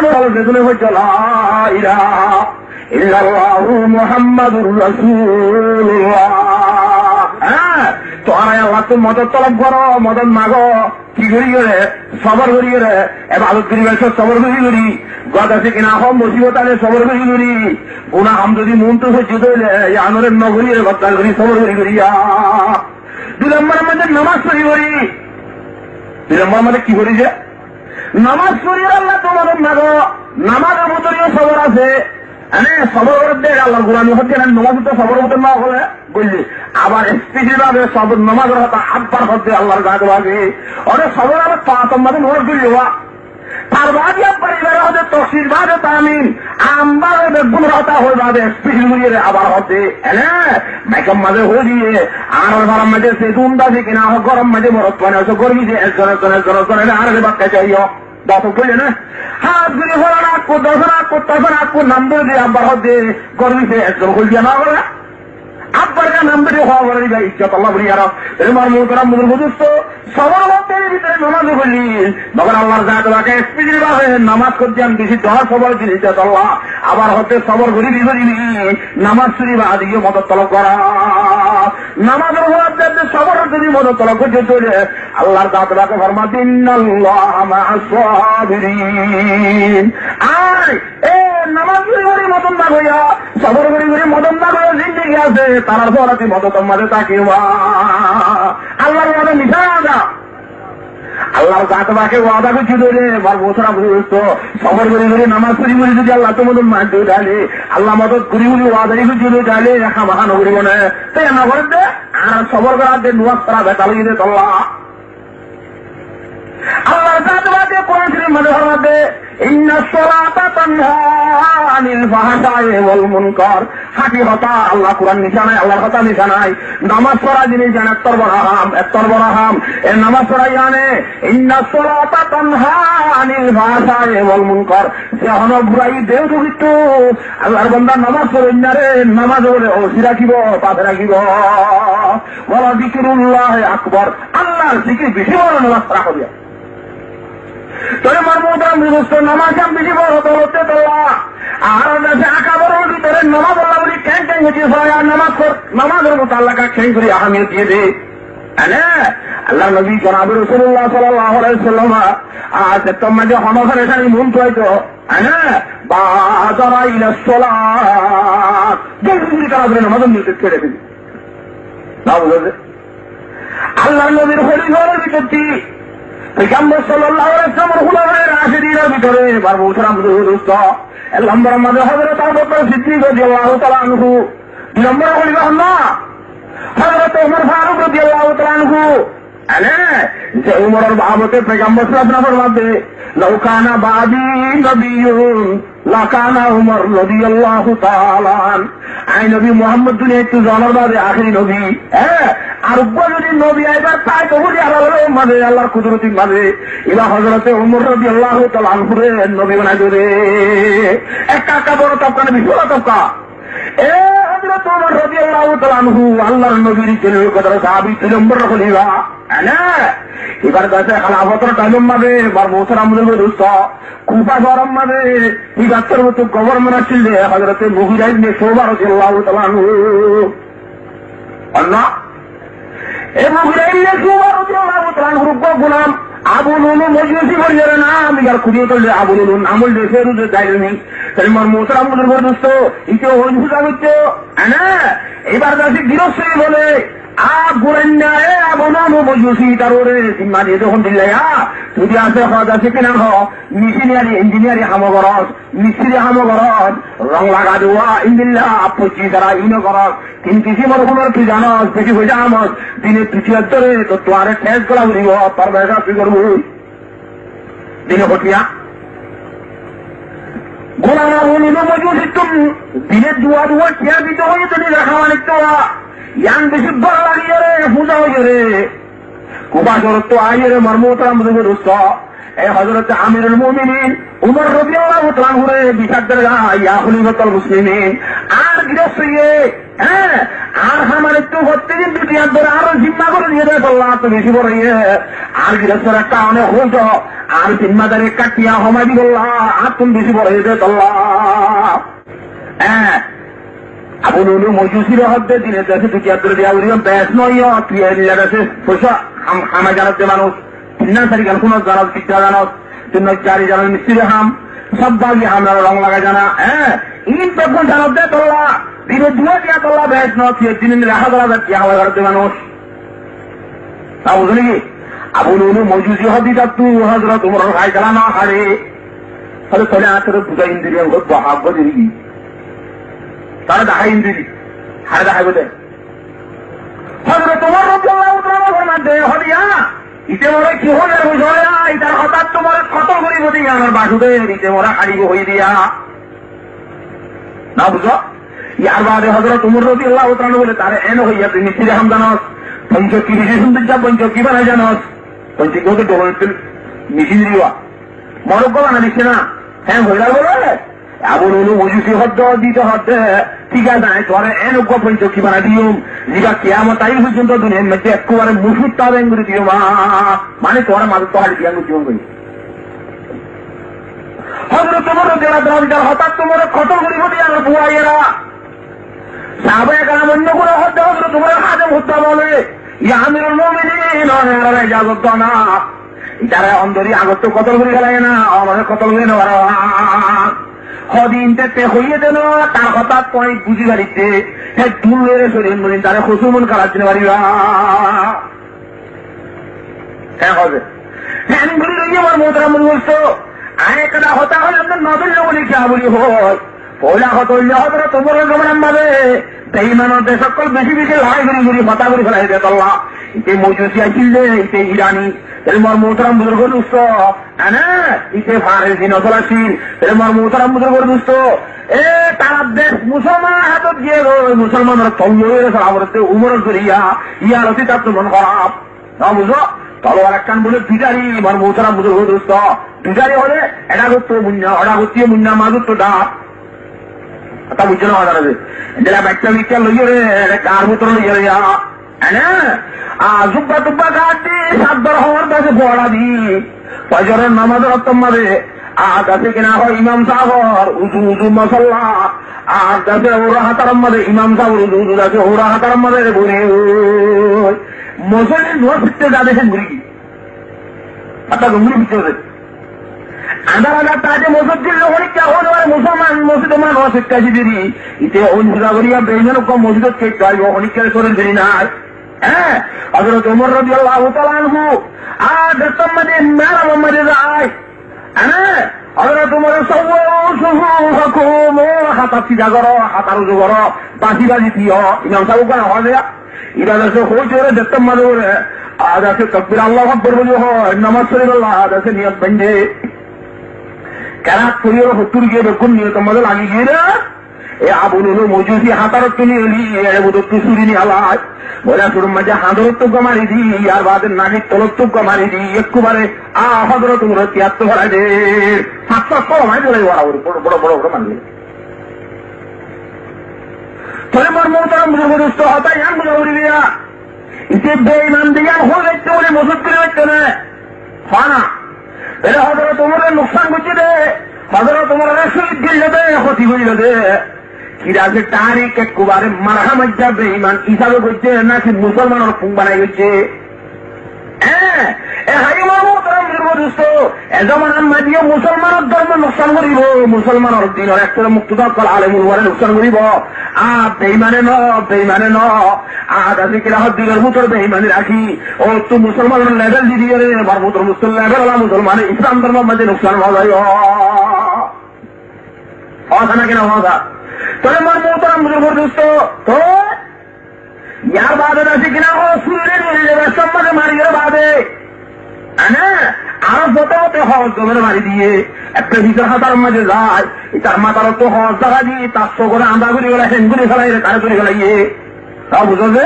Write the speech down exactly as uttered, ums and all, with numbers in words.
Bolo, ze dune hoijje, "La ilaha illallahu Muhammadur Rasulullah." Há, tuáñra Allattú modot tolob goró, modot mago. Ki gorí goré? Sobor gorí goré. Ebadot gorí goré, sobor gorí gorí. Gom asé ki na, hom musibot aile sobor gorí gorí. Guná ham zodi muúntu foijjé de óile, yián ore no gorí goré, bordas gorí, sobor gorí gorí. Dui lombor or maze nomaz fori gorí. Dui lombor or maze ki gorí ze? Nomaz fori Allattú modot mago. Nomaz or bútore yó sobor asé. Ene sobor gorer de Allar gulami hoó de, ene nomaz to sobor gorer de no hole goille. Abar special bábe sobor nomaz or hotá abbar hoó de Allar zat bábe. Ore sobor abar taat or maze nomaz goille wa. Tar bade abbar ibare hoó de tafsir bade tamin. Am bade beggún hotá hoi bade special gorí ere abar hoó de. Ene maikor maze hoi diye, añárar farar maze ze dun dasi ki na hó, gorom maze morot fuain asó, gorbi de ekzon ekzon ekzon ekzon ene añárare bát kaitai yo. Bafo bolle na? Hás gorí hola na, akku dosa na, akku tasa na, akku nam dóri de abbar hoó de, gorbi de ekzon hoil diya na hola. Abbar ka nam dóri hoó gorí de izzot Allah buli yaro. Ere mor muhtaram buzurg dosto, sobor hoó de bútore nomaz gorí. Magar Allar zat pake special bábe nomaz gorí de beci doha sobor dil izzot Allah. Abar hoó de sobor gorí de gorí de, nomaz fori bade yó modot tolob goró. Nomaz or bade sobor zodi modot tolob goijjó de óile, Allar zat pake formade, "Innallaha ma'as sabirin." Ar e nomaz gorí gorí modot magoya, sobor gorí gorí modot magoya zindegi asé, tará forti modot or maze tákiba. Allar wada misal da. Allar zat pake wada goijjé de óile, mor muhtaram dosto, sobor gorí gorí nomaz fori gorí zodi Allattú modot mangó de óile, Allah modot gorí gorí wada goijjé de óile, hamaha no goribo na. Te no gore de, ar sobor gorer de nomaz fora betal óiye de tolla. Allar zat pake Kuran Corif maze formade, "Innas salata tanha anil fahsha'i wal munkar." Háti hotá, Allar Kuran misa nai, Allar hotá misa nai. Nomaz fora zinis yián ettór boro ham, ettór boro ham. E nomaz fora yiáne, "Innas salata tanha anil fahsha'i wal munkar." Ze hono burai de udu kittú, Allar banda nomaz foron na re, nomaz ore osi rakibo, basi rakibo. "Wala zikrullahi akbar." Allar zikir beci boro, nomaz fora hoiye. Tóile mor muhtaram dosto, nomaz yián beci boro dóulote tolla. Ar dece akabar or bútore nomaz olla buli keng keng hoiye, sóya nomaz fore, nomaz or mutallaka keng gorí ahamiyot diye de. Ene, Allar nobi jonabe Rosulullah sallallahu alaihi wasallam, ar zettót maze hono ferecani muúntu aito, ene, badara ilas salat. Zoldi zoldi tarátari nomaz or niyot fore fele. Na buzá ze? Allar nobir holifa ókkolor bútore, Foigambor sallallahu alaihi wasallam or hulafaye rashidin or bútore, mor muhtaram dosto, ek lombor or maze Hozrot Abu Bakr Siddik radiyallahu taala anhu, dui lombor holifa hon na? Hozrot Umar Faruk radiyallahu taala anhu. Ene, ze Umar or babote Foigambor sallallahu alaihi wasallam formade, "Law kana ba'di nabiyyun, lakana Umar radiyallahu taala anhu." Añí nobi Muhammod duniyaittú zonor bade ahéri nobi. Há, ar uggwá zodi nobi aibar táito buli Allar maze, Allar kudurotir maze, iba Hozrote Umar radiyallahu taala anhure nobi banai diye de. Ekka ekka boro tobka nobi, boro tobka. E Hozrote Umar radiyallahu taala anhu, Allar nobir jalil kodor sahabi, dui lombor holifa. Ene, ibar dece khilafotor taimor maze, mor muhtaram buzurg dosto, Kufa cóorór maze ibar torfóttu gobornor accíl de Hozrote Mugíra ibne Cuba rodiyallahu taala anhu. Anna? E Mugíra ibne Cuba rodiyallahu taala anhur uggwá gulam Abu Lu'lu Majusi buli nam, ibar kunyat óilde Abu Lu'lu, nam óilde Feiruz Dailami. Tóile mor muhtaram buzurg dosto, ite óin fúza goitto, ene, ibar dece girossi bole, a gurainna e Abu Lu'lu Majusi, tar uore zimma diye de hondilla, tui de asé, hó de asé ki na hó, Mishinari, injiniyari ham goros, mistiri ham goros, rong laga duwa, indilla, appoji sara ino goros, tin kisimor hunor tui zanos, beci foisa amos, dine dui tiya dóre, to tuare tes gola foribo, tor besa tui gorbu. Dine hotiya. Gola na boli no moju situm, dine duwa duwa tiya dito hoye to nizor hamani to, yan beci bol lagi re, fuza hoye re. Kufa cóorottu aiyóre mor muhtaram buzurg dosto, e Hozrote Amirul Muminin Umar rodiyallahu taala anhure bisar derga, ya Khalifatul Muslimin, ar girós óiye, hé, añár ham añáre tú fottí din dui tiya dóri añáre zimma gorí diyé de tolla, añáttu beci boro óiye. Añár girós ór ekká onek hoito, añár zimmadari ekká tiya homai dibolla, añáttu beci boro óiye de tolla. Hé, Abu Lulu Mojusi re hoó de dine dase dui tiya dóri diya gorí, beci no óiye, tui eilla dase foisa ham-, hamai zanós de manúc. Tinna sari gan kunot zanós, bidda zanós, tui nojjari zanós, mistiri ham, sób bagi ham zanós, rong lagai zana, hé, in beggún zanós de tolla, dine dui tiya tolla beci no, tui ek din leha tolla de tiya hamai zanós de manúc. Ná buzó niki? Abu Lulu Mojusi hoó de ítarattú Hozrot Umoror faisala no háre. Tóile, tóile añára tore buzái indiri, añára bohá buzái diri. Tare dahái indiri. Hare dahái bode. Hozrot Umor rodiyallahu taala anhu formai de, hoó de, "Ite more ki hoiyé buzó na, itar hotát to more kotol goribo de, añár basu de, ite more háribo hoi diya." Ná buzó? Yar baade Hozrot Umor rodiyallahu taala anhu bole, "Tare en hoiya tui mistiri ham zanós, foñcokki beci cúndor, foñcokki banai zanós, foñcokki hoó de double micin diya." More uggwá banai dicce na, hé hoilar bole, Abu Lulu Mojusi hoó de, dite hoó de, "Thík asé, añí tuáre en uggwá foñcokki banai diyum, ziba kiyamot aiyér foijjonto duniyar maze ekkubare mochúr táibo, en gorí diyum, a, mane tuáre mazé to hári diya gorí diyum gorí." Hozrot Umor rodiyallahu taala anhu, itar hotát to more kotol goribo de añár bái era. Sahabaye keram oinno gura hoó de Hozrot Umoror hádem hoó de bole, "Ya Amirul Muminin, añáre ijazot do na. Itare ondori agottú kotol gori félaiye na, añáre kotol gori no félaiye." Hodin te te hoiye de no, tar hotá tui buzí faris de, he dul loi re sori, ondori tare hosur mon karar di no fariba. Hé, hoó de. Hé, en gorí loiye mor muhtaram buzurg, añí ekkán hotá hoilam de, no dóille buli kiyá buli hoi. Foila hotá óilde Hozrot Umoror zomanar maze beimanor dec ókkol beci beci lorai gori gori hotá gori félai de tolla. Ite Mojusi asíl de, ite Irani. Tóile mor muhtaram buzurg dustó, ene, ite Farisi nosol asíl. Tóile mor muhtaram buzurg dustó, e, tarar dec musolmanor hátot giyé goi, musolmanor tolla ói giyé, sahabar de Umoror zoriya, yar oti tar to mon hóraf. Ná buzó? Tolwar ekkán bole dui dhari, mor muhtaram buzurg dustó. Dui dhari óile, eçe gottú munna, oçe gottú munna, mazé gottú dhar. Hotá buzó na, hotá buzó. Endilla baicca baicca loiyoré, eçe gar bútore loiyoré, ya. Ene? A, zubba tubba gar di, saddor hómor dase fuara di. Fojoror namazor ottót maze, a, dase kina hoi imam sábor, uzu uzu mosolla. A, dase óra hátar maze, imam sábor uzu uzu dase óra hátar maze boni. Mosolli nuwa sitte zade sen guri. Hotá gom gori buzó de. Andar andar taje mosjid gullo honikka hone bare musolman mosjid ma no sikka jibiri. Ite oin fuza goriya beiman uggwá mosjidot kei daibo honikka sorin firi nai. Hé, Hozrot Umar rodiyallahu taala anhu, a, destor maze mehram or maze zai. Hé, Hozrot Umar sawwu sufufakum, hátar sida goro, hátar uzu goro, basi basi diyo. Imam sáb uggwá no hoó de. Ibá dase hoói de, dekte mane gore, a dase takbir Allahu Akbar buli hoó, namaz foribálla, a dase niyot bañde. Kerat foriyóre hottúr giyé beggún niyotor maze lagi giyé re. E Abu Lulu Mojusi hátarottú niyóli, e budottú suri niyalai. Boila surur maze hátarottú uggwá mari di, yar bade nagir tolottú uggwá mari di, ekkubare, a Hozrot Umoror tiyattu felai de. Hátarottú mari di, boro, boro, boro, boro mari di. Tóile mor muhtaram buzurg dustó, hotá yián buzá foribo ya. Ite beiman de yián hoi zaito buli mosjid guri zaito na. Hó na. Tóile Hozrot Umorre nuksan goijjé de, Hozrot Umorre cóhid goijjé de, hóti goijjé de. Ki dase tarik ekkubare mara maijja beiman hísabe goijjé naki musolmanor fung banai goijjé? Eé, e háiye mor muhtaram buzurg dustó, e zomanar maze yó musolmanor dormo nuksan goribo, musolmanor dinor ektor muktadá ókkol alem ulamare nuksan goribo. A beimane no, beimane no. A dase kila hoó dinor bútore beimani raki. Ó tui musolmanor level di diyóre, mor muhtaram dustó, level ola musolmane Islam dormor maze nuksan no zaibo. Hotá naki no hotá? Tóile mor muhtaram buzurg dustó, to Yar bade dase kina ó surire niyóre destor maze mariyóre bade. Ene, aró fote fote hoór zobore mari diye. Ekta fisor hátar maze zai, itar matár ottú hoór zaga di, tar sógore anda gori gela, hen gori felai re, tare gori felaiye. Tóu buzó ze?